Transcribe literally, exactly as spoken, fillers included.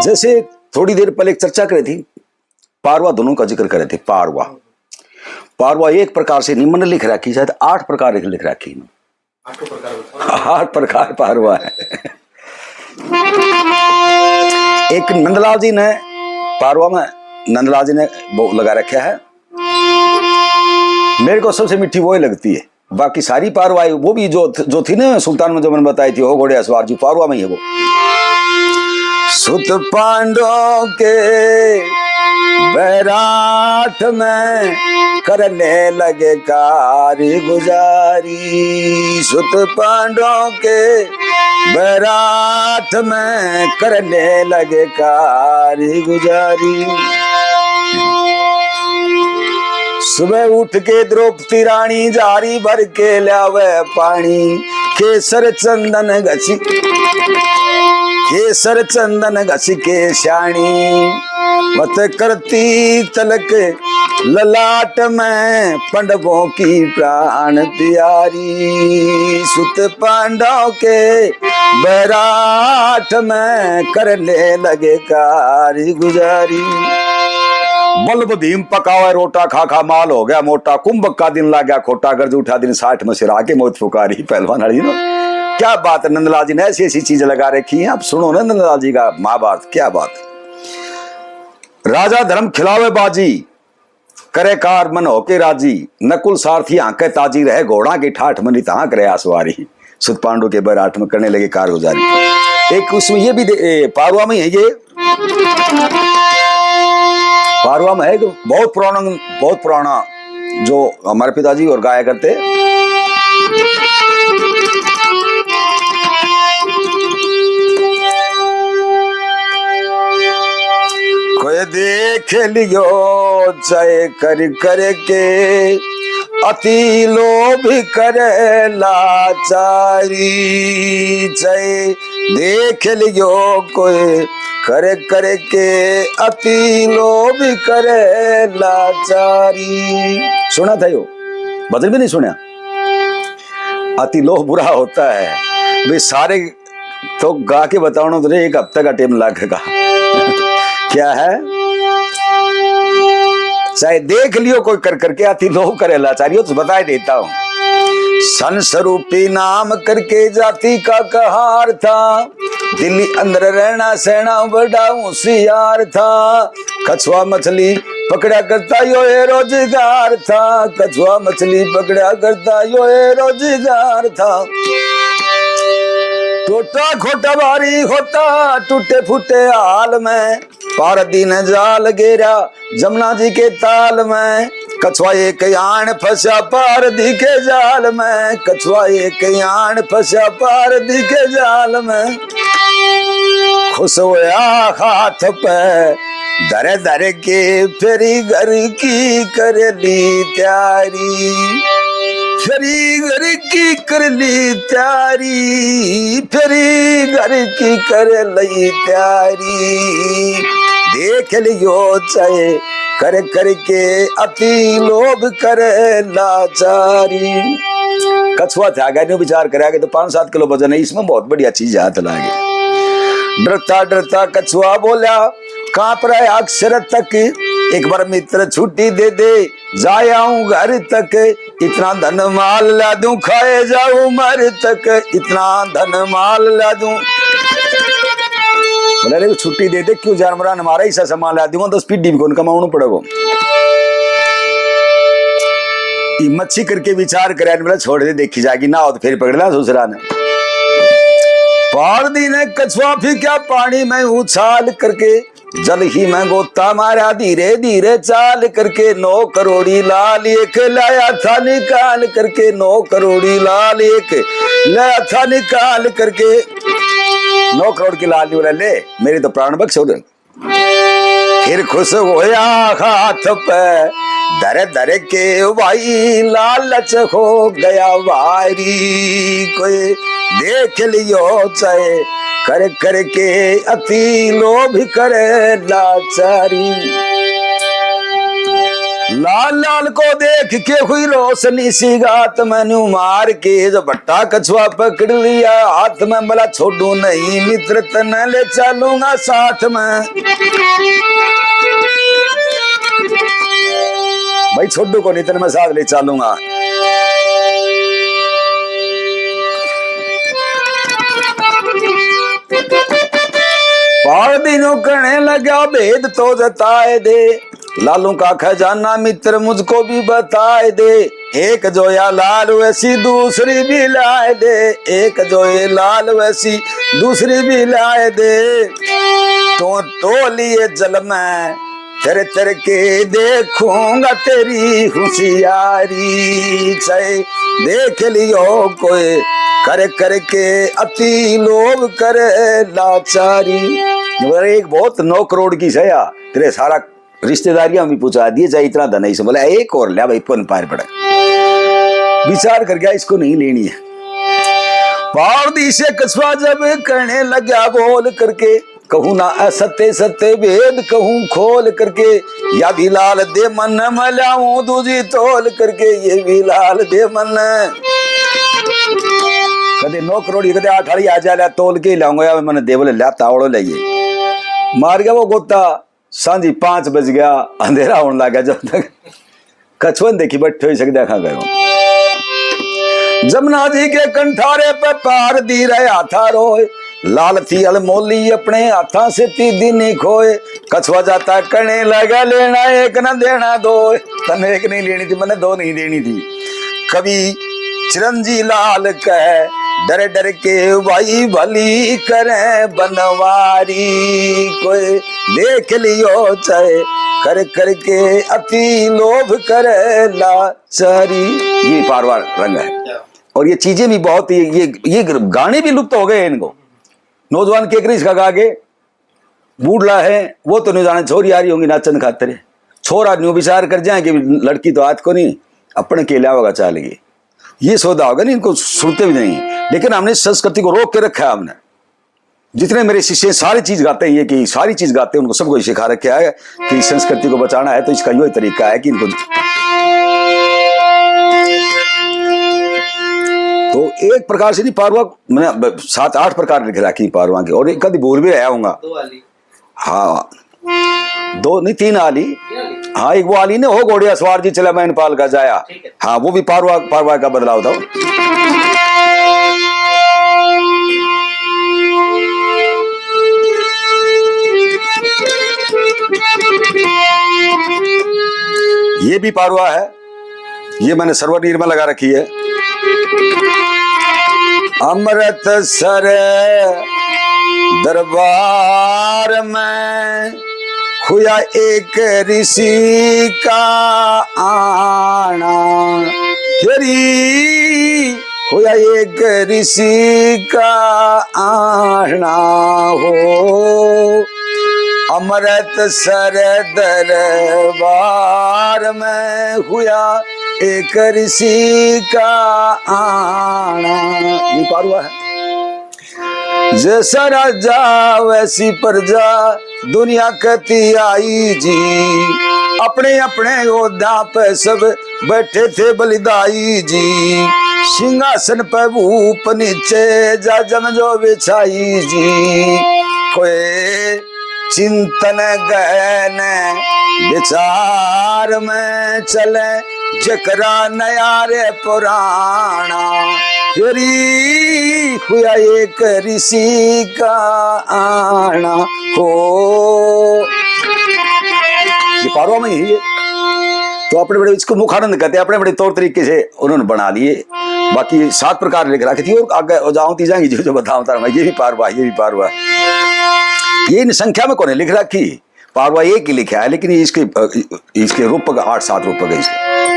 जैसे थोड़ी देर पहले एक चर्चा करी थी, पारवा दोनों का जिक्र करे थे। पारवा, पारवा एक प्रकार से निम्न लिख रखी, शायद आठ प्रकार लिख, लिख रखी। आठ प्रकार पारवा है। एक नंदलाल जी ने पारवा में, नंदलाल जी ने वो लगा रखा है, मेरे को सबसे मीठी वो ही लगती है। बाकी सारी पारवाई, वो भी जो, जो थी ना सुल्तान में, जो मैंने बताई थी, वो घोड़े सवार जी, पारवा में ही है वो। सुत पांडों के बैराठ में करने लगे कारगुजारी। सुत पांडों के बैराठ में करने लगे कारगुजारी। सुबह उठ के द्रौपदी रानी झारी भर के ल्यावे पानी, केसर चंदन घसी, केसर चंदन घसी के स्याणी, मत करती तलक ललाट में पंडवों की प्राण प्यारी। सुत पांडव के बैराठ में करने लगे कारगुजारी। बल्ब भीम पकावे रोटा, खा खा माल हो गया मोटा, कुंभक का दिन लाग्या खोटा, गरज उठा दिन साठ में सिरा के मौत पुकारी। पहलवान वाली ना, क्या बात है, नंदलाल जी ने ऐसी ऐसी चीज लगा रखी है। आप सुनो ना नंदलाल जी का महाभारत, क्या बात है। राजा धर्म खिलावे बाजी, करे कार मन होके राजी, नकुल सारथी आंके ताजी, रहे घोड़ा की ठाठ मनी तहाँ करे आसवारी। सुत पांडु के बैराठ में करने लगे कारगुजारी। एक उसमें ये भी दे-, ए, पारवा में है ये, पारवा में है कि बहुत पुराना, बहुत पुराना जो हमारे पिताजी और गाया करते। कोई देख लियो चाहे कर करके, अति लोभ करे लाचारी। चाहे देख लियो कोई कर करके, अति लोभ करे लाचारी। सुना था यो भजन भी नहीं सुना? अति लोभ बुरा होता है। वे सारे तो गा के बताओ तो एक हफ्ते का टाइम लगेगा। क्या है? चाहे देख लियो कोई कर करके, अति लोभ करे लाचारी हो, तो बता ही देता हूँ। सन स्वरूपी नाम करके जाति का कहार था, दिल्ली अंदर रहना सहना बड़ा होशियार था। कछुआ मछली पकड़ा करता यो ए रोजगार था, कछुआ मछली पकड़ा करता यो ए रोजगार था। टोटा खोटा भारी होता टूटे फूटे हाल में, पारदी ने जाल गेरा जमुना जी के ताल में। कछुआ एक यान फंसा पारदी के जाल में, कछुआ एक यान फंसा पारदी के जाल में। खुश होया हाथ पे धरे धरे के, फेरी घर की कर ली तैयारी, फेरी घर की कर ली तैयारी, फेरी घर की कर ली तैयारी। देख लियो चाहे कर करके, अति लोभ करे लाचारी। कछुआ था, न्यू विचार करा के तो पाँच सात किलो वजन है, इसमें बहुत बढ़िया चीज हाथ लागे। डरता डरता कछुआ बोला, कांप रहा अक्षर तक, एक बार मित्र छुट्टी दे दे, जाए आऊं घर तक, इतना धन माल ला दूं, खाए जाऊं मर तक, इतना धन माल ला दूं। बोला, रे, छुट्टी दे दे, क्यों जानवरां ने मारा, इसा सामान ला दूंगा, दस पीढ़ी भी कौन कमावणू पड़ेगो। ये मच्छी करके विचार करे, बोला, छोड़ दे, देखी जाएगी, ना हो तो फिर पकड़ ला ससुरा ने। पारदी ने कछुआ फेंक्या पानी में उछाल करके, जल ही में गोता मारा धीरे धीरे चाल करके, नौ करोड़ी लाल एक लाया था निकाल करके, नौ करोड़ी लाल एक लाया था निकाल करके। नौ करोड़ की लाल बोला, ले, मेरी तो प्राण बख्श हो गए। फिर खुश होया हाथ पे धर धर के भाई, लालच हो गया भारी। कोई देख लियो चाहे कर करके, अति लोभ करे लाचारी। लाल लाल को देख के हुई रोशनी सी गात में, न्यू मार के जो भट्टा कछुआ पकड़ लिया हाथ में, बोला छोड़ू नहीं मित्र तने ले चलूंगा साथ में। भाई छोड़ू को नहीं तने मैं साथ ले चलूंगा। पारदी न्यू कहने लगा भेद तो जताए दे, लालू का खजाना मित्र मुझको भी बताए दे। एक जो या लाल वैसी दूसरी भी लाए दे, एक जो ये लाल वैसी दूसरी भी लाए दे। तो तो लिए जल में तर तर के देखूंगा तेरी होशियारी, चाहे देख लियो कोई कर करके अति लोभ करे लाचारी। मगर एक बहुत नौ करोड़ की सया तेरे सारा रिश्तेदारियां भी पहुंचा दिए, चाहे इतना धन है इसे। बोला एक और ले भाई, पुन पार पड़ा। विचार कर गया, इसको नहीं लेनी है। पारदी से कछुआ जब कहने लगा बोल करके, कहूँ ना असत्य सत्य भेद कहूँ खोल करके, या भी लाल दे मन मैं लाऊं दूजी तोल करके, ये भी लाल दे मन। कदे नौ करोड़, कदे आठ आली आ जा, ले तोल के ही लाऊंगा, या मैंने देवल ल्या तावड़ो ले ये। मार गया वो गोता। सांझी पाँच बज गया, अंधेरा होने लगा। जब तक कछुआ ने देखी बैठे हुई सकदा खा गयो। जमुना जी के कंठारे पे पारदी रहा था रोए, लाल थी अलमोली अपने हाथां से ती दिन ही खोए। कछुआ जाता कहने लगा लेना एक ना देना दो, तने एक नहीं लेनी थी, मैंने दो नहीं देनी थी। कवि चिरंजी लाल कह डर डर के भाई भली करे बनवारी, कोई देख लियो चाहे कर करके अति लोभ करे लाचारी। ये पारवा रंग है। और ये चीजें भी बहुत, ये ये ये गाने भी लुप्त हो गए इनको। नौजवान के इसका गा के बूढ़ला है, वो तो नहीं जाने, छोरी आ रही होंगी नाचन खातर। छोरा न्यू विचार कर जाए कि लड़की तो हाथ को नहीं, अपने के लावगा चाल गई। ये सौदा होगा नहीं, इनको सुनते भी नहीं। लेकिन हमने इस संस्कृति को रोक के रखा है हमने। जितने मेरे शिष्य हैं, सारी चीज गाते हैं, ये कि सारी चीज गाते हैं, उनको सबको सिखा रखा है कि इस संस्कृति को बचाना है, तो इसका यो ही तरीका है कि इनको। तो एक प्रकार से नहीं, पारवा मैंने ब-, सात आठ प्रकार लिख रखी पारवा के, और एक आधी भूल भी रहा हूँगा। दो वाली। हाँ, दो नहीं, तीन आली। तीन आली? हाँ, एक वो आली ने हो घोड़िया सवार जी चला मैन पाल का जाया। ठीक है। हाँ, वो भी पारवा, पारवा का बदलाव था। ये भी पारवा है। ये मैंने सर्वर नीर में लगा रखी है। अमृतसर दरबार में हुआ एक ऋषि का आना, तेरी हुआ एक ऋषि का आना हो। अमृतसर दरबार में हुआ एक ऋषि का आना। ये पारवा है। जैसा राजा वैसी प्रजा दुनिया कहती आई जी, अपने अपने ओहदा पे सब बैठे थे बलिदाई जी। सिंहासन पे भूप नीचे जा जम जो बिछाई जी। कोई चिंतन गहन विचार में चले, जकरा नया रे पुराना, तेरी हुआ एक ऋषि का आना हो। ये पारवा में ही है। तो अपने बड़े, इसको मुखानंद कहते हैं, अपने बड़े तौर तरीके से उन्होंने बना लिए। बाकी सात प्रकार लिख रखी थी, और आगे जाऊं ती जाएंगे जो, जो बताऊं तारा मैं, ये भी पारवा, ये भी पारवा। ये इन संख्या में कौन है लिख रखी? पारवा एक ही लिखा है, लेकिन ये इसके, अ, इसके रूपक आठ सात रूपक है इसके।